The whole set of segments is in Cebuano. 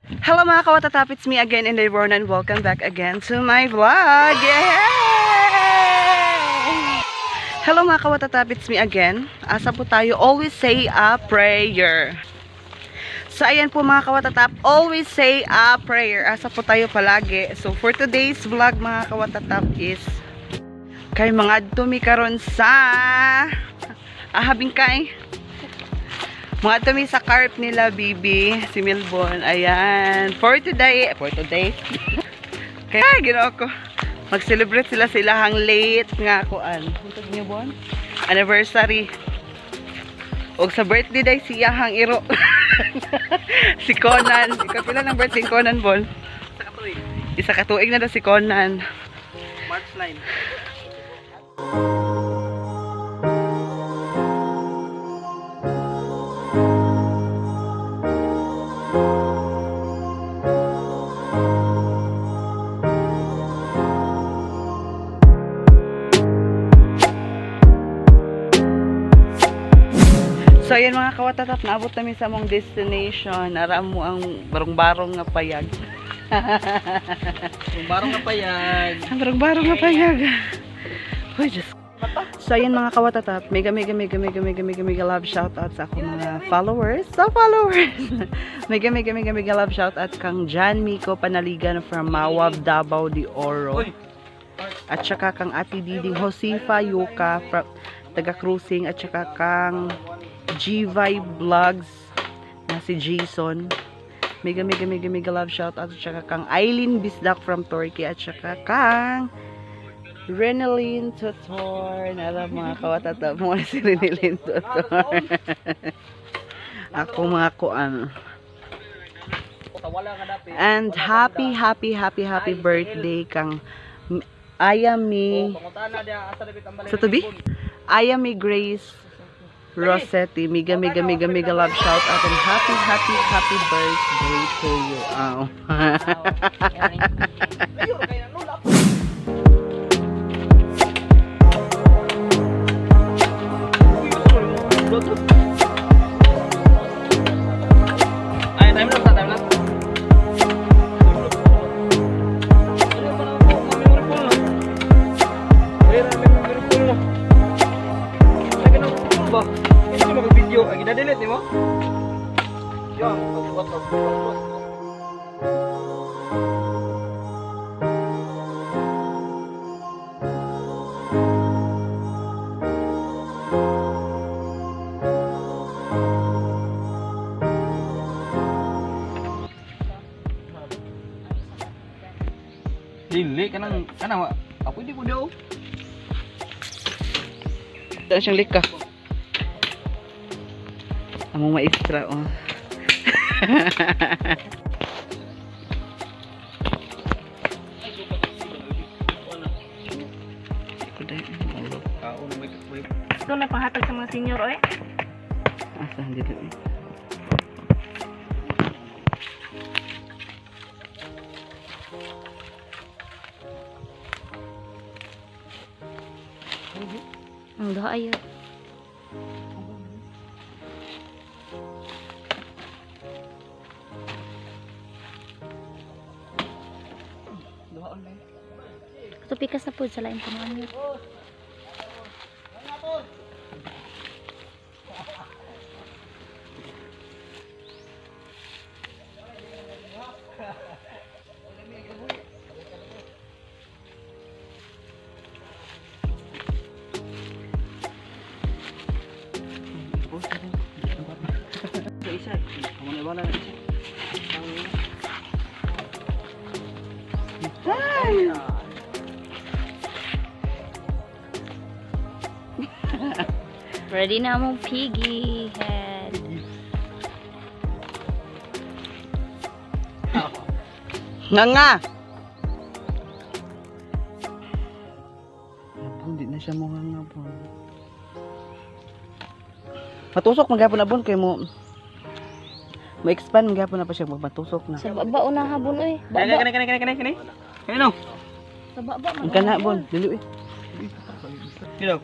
Hello, mga kawatatap, it's me again, Inday Born, and welcome back again to my vlog! Yay! Hello, mga kawatatap, it's me again. Asa po tayo? Always say a prayer. So ayan po, mga kawatatap, always say a prayer. Asa po tayo palagi. So for today's vlog, mga kawatatap, is kay mga tumi karon sa ahabing kay mga tumi sa carp nila Bibi, si Milbon. Ayan. For today. Kaya ginoo ko. Mag-celebrate sila sa ilahang late nga kuan. Untog niyo bon? Anniversary. Og sa birthday day si iyahang iro, si Conan. Ikaw, pila ng birthday ni Conan, Bon? Sa katuig. Isa ka tuig na daw si Conan. March 9. So ayan, mga kawatatap, naabot namin sa among destination. Naram mo ang barong-barong nga payag. Kung barong ka payag. Ang barong-barong nga payag. Uy, Diyos. So ayan, mga kawatatap, mega mega mega mega mega mega mega love shoutout sa akong mga followers. Sa followers! Mega mega mega mega love shoutout kang John Miko Panaligan from Mawab, Davao de Oro. Uy! At saka kang Ate Diding Josefa Yuka from taga Cruising, at saka kang G-Vibe Vlogs na si Jason. Mega mega mega mega love shout out at saka kang Eileen Bisdak from Turkey, at saka kang Renalyn Tutor. Alam, mga kawatatap mo si Renalyn Tutor. Ako mga kuan. Wala nga dapit. And happy happy happy happy birthday kang Ayami Pangutana dia asa dapit ang balay. Sa tubi? Ayami Grace Rossetti. Mega mega mega mega love shout out and happy happy happy birthday to you. Oh. Ayo kay nula. Ay, time lapse na, time lapse. Ano pa na ako? Memory full na. Ay, memory full na. Ay, ganun full ba? Hindi mo mag-video. Ay, gina-delete ni mo? Yan, pag-what what. Dili kanang kanang ako di ko daw. Saan siyang lika? Among maestra, oh. Ito na panghatag sa mga senior oy. Asa dito eh. Ang duha ayo. Ito pikas na po sa lain punuan niya. Isa. Amo na wala na isa. Ay! Ready na mong piggy head. Nga nga! Hindi na siya mo nga po. Matusok magyapon na bon kay mo. Mo-expand magyapon na pa siya matusok na. Sa baba una habon oy. Kani Baba. kani kani kani kani kani. Kani no. Sa baba man. Ang kana bon, dili eh. Dilo.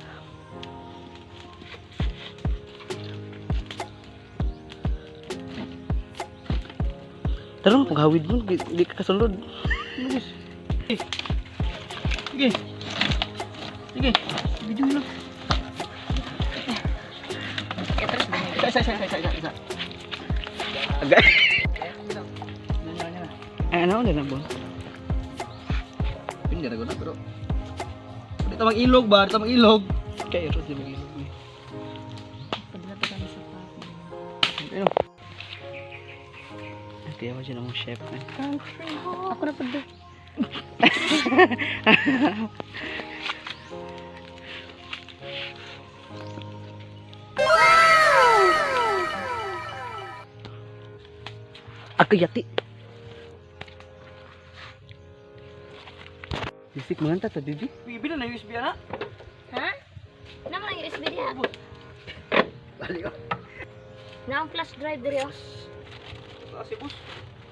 Tara, paghawid mo, di ka kasulod. Sige. Sige. Sige. Video lang. Isa, isa, isa, isa, isa, isa. Agay. Ay, ano na ba? Hindi na na pero. Di tamang ilog ba? Di tamang ilog. Kay Eros di mag-ilog ni. Padala pa kami sa papi. Ayun. Ay, kaya mo siya ng chef. Eh. Ako na pud. Ako yati. Bisik mga tata, bibi. Bibi na na USB ana. Ha? Naman ang USB diha. Bali oh. Na ang flash drive diri oh. Taas si boss.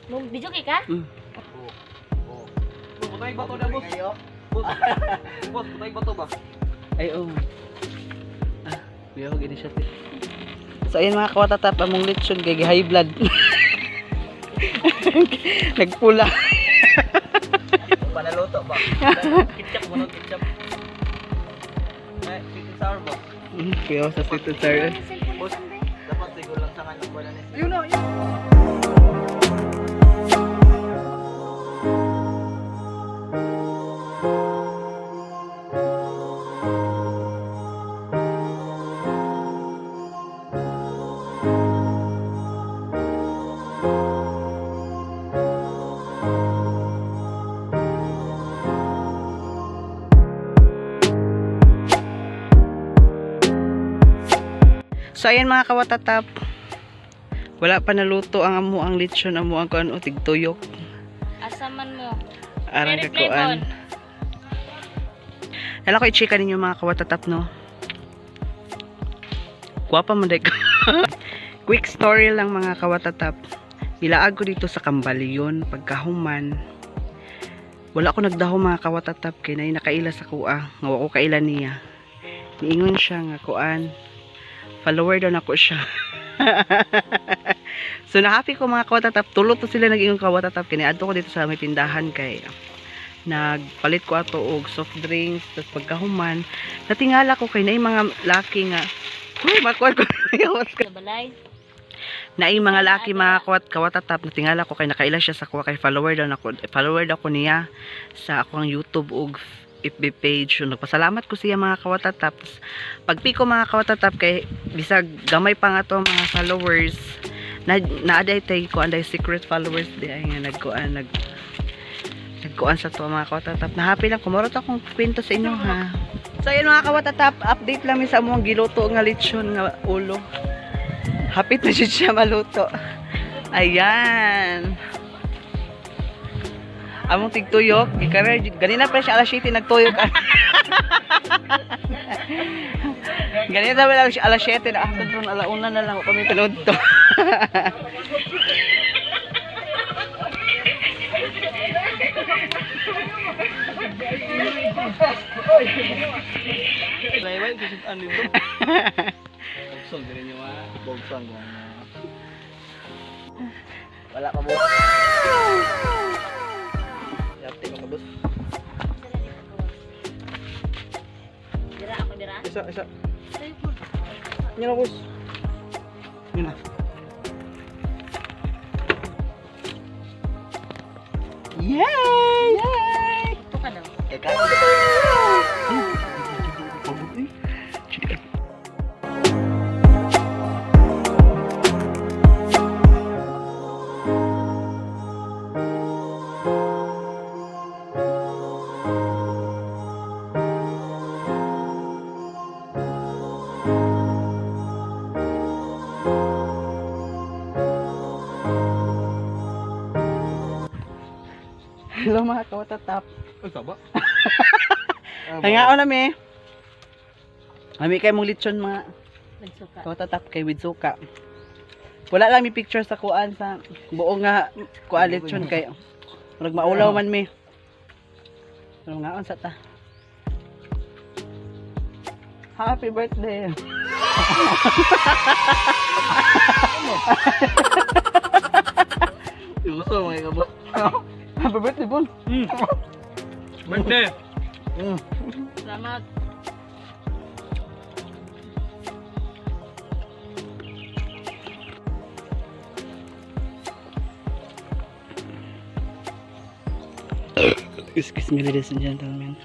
Mo video kay ka? Oh. Butay bato na boss. Boss. Boss, butay bato ba? Ay, oh. Ah, kuya ko initiative. So, ayun mga kawatatap, among lechon kay high blood. Nagpula. Panaluto ba? Ketchup mo no, ketchup. Ay, sweet and sour ba? Kuya ko sa sweet and sour. Boss, dapat siguro lang sa kanya wala na. Ayun na, ayun. So, ayan mga kawatatap. Wala pa naluto ang amo ang lechon, amo ang kuan o tigtuyok. Asa man mo? Arang Eric kakuan. Nala ko i-chika ninyo mga kawatatap, no? Gwapa man day ko. Quick story lang mga kawatatap. Nilaag ko dito sa Kambalyon pagkahuman. Wala ko nagdaho mga kawatatap kay nay nakaila sa kuha. Nga wa ko kaila niya. Niingon siya nga kuan. Follower daw nako siya. So na-happy ko mga kawatatap. Tulo to sila nag-ingon kawatatap kay niadto ko dito sa may tindahan kay nagpalit ko ato og soft drinks tapos pagkahuman natingala ko kay naay mga laki nga uy makuha ko Sa balay. naay mga laki mga kawat kawatatap natingala ko kay nakaila siya sa kuha kay follower daw nako follower daw ko niya sa akong YouTube ug FB page. So, nagpasalamat ko siya mga kawatatap. Tas, pagpiko mga kawatatap kay bisag gamay pa nga to mga followers na naaday tay ko anday secret followers di ay nga nagkuan nagkuan sa to mga kawatatap. Na happy lang kumurot akong kwento sa inyo ha. So ayun mga kawatatap, update lang mi sa among giluto nga lechon nga ulo. Hapit na siya maluto. Ayan. Among tigtuyok, gikarer ganina pa siya alas 7 nagtuyok. Ganina pa lang siya alas 7 na after ron alauna na lang kami panood to. Layway, susutan nito. Bogsong ganun yung mga bogsong ganun. Wala pa boss. Yate ka boss. Dira ako dira. Isa, isa. Yan na boss. Yun na. Yay! Yay! Ito ka daw. Teka. Pagod eh. Hello mga kawatatap. Ay, saba. Hangaon na mi. Ami kay mong lechon mga Nagsuka. kawatatap kay with suka. Wala lang mi picture sa kuan sa buo nga kuan lechon kay murag maulaw man mi. Pero ngaon sa ta. Happy birthday. Gusto mga kabot. Happy birthday, Bon. Birthday. Salamat. Excuse me, ladies and gentlemen.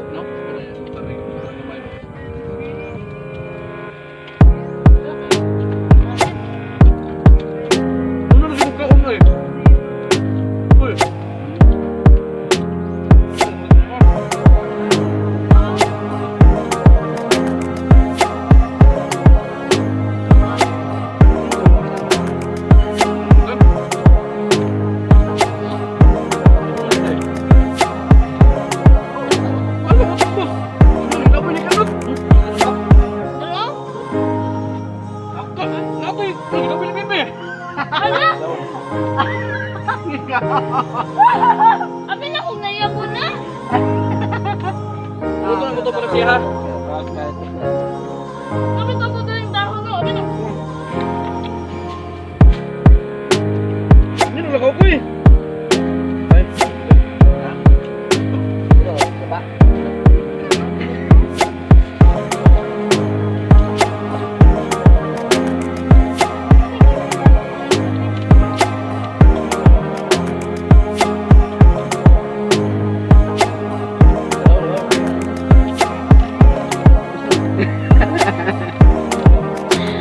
No? Ano na siya kaon ay? Uy. Ano mo tapos? Ano ni kanot? Dalaw? Ako, natoy, nagabi ni Bebe. Ala! Abi na kung naiya ko na. Luto na luto para siya ha. Abi to ko yung dahon no. Abi na. Hindi na lakaw ko eh. Ay.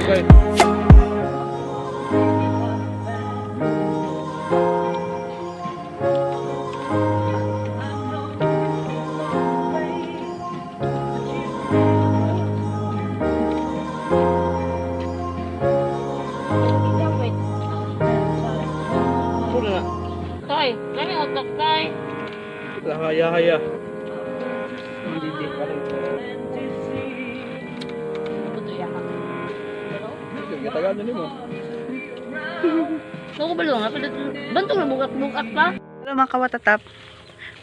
Okay. Wait. Ano na? Tay, lami utok tay. Haya haya. Puto ya ka. Gitagaan niyo mo. Naku ba nga bantong na bugak-bugak pa. Hello mga kawatatap.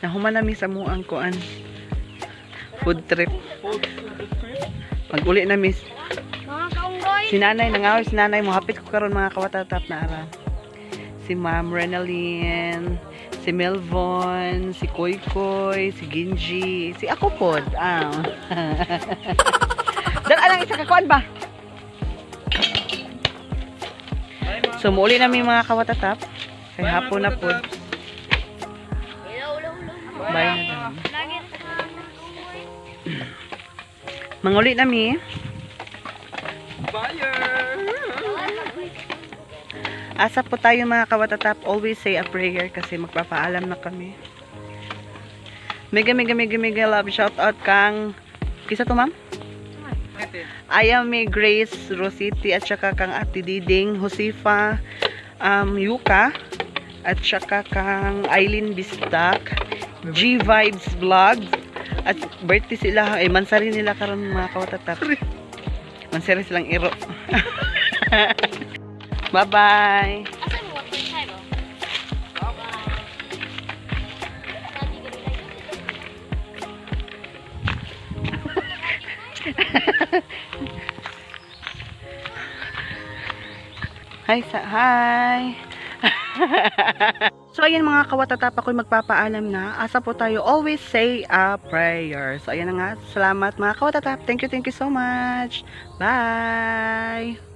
Nahuman nami sa muang kuan. Food trip. Mag-uli na miss. Mga kaunggoy. Si nanay, nangaway si nanay. Mohapit ko karon mga kawatatap na ara. Si Ma'am Renalyn, si Melvon, si Koy Koy, si Ginji, si ako pod. Ah. Dala lang isa ka kuan ba? So muuli na mi mga kawatatap. Kay hapon na pod. Hello, hello, hello. Bye na lang. Manguli na mi. Buyer. Asa po tayo mga kawatatap. Always say a prayer kasi magpapaalam na kami. Mega mega mega mega love shout out kang kisa to, ma'am? Ayame Grace Rositi at saka kang Ate Diding Josefa Yuka at saka kang Eileen Bistak, G Vibes Vlog, at birthday sila eh mansari nila karon mga kawatatap. Mansari silang iro. Bye bye. Asa mo 1.5 oh? Hi sa hi. So ayan, mga kawatatap, ako'y magpapaalam na. Asa po tayo? Always say a prayer. So ayan na nga. Salamat, mga kawatatap. Thank you so much. Bye!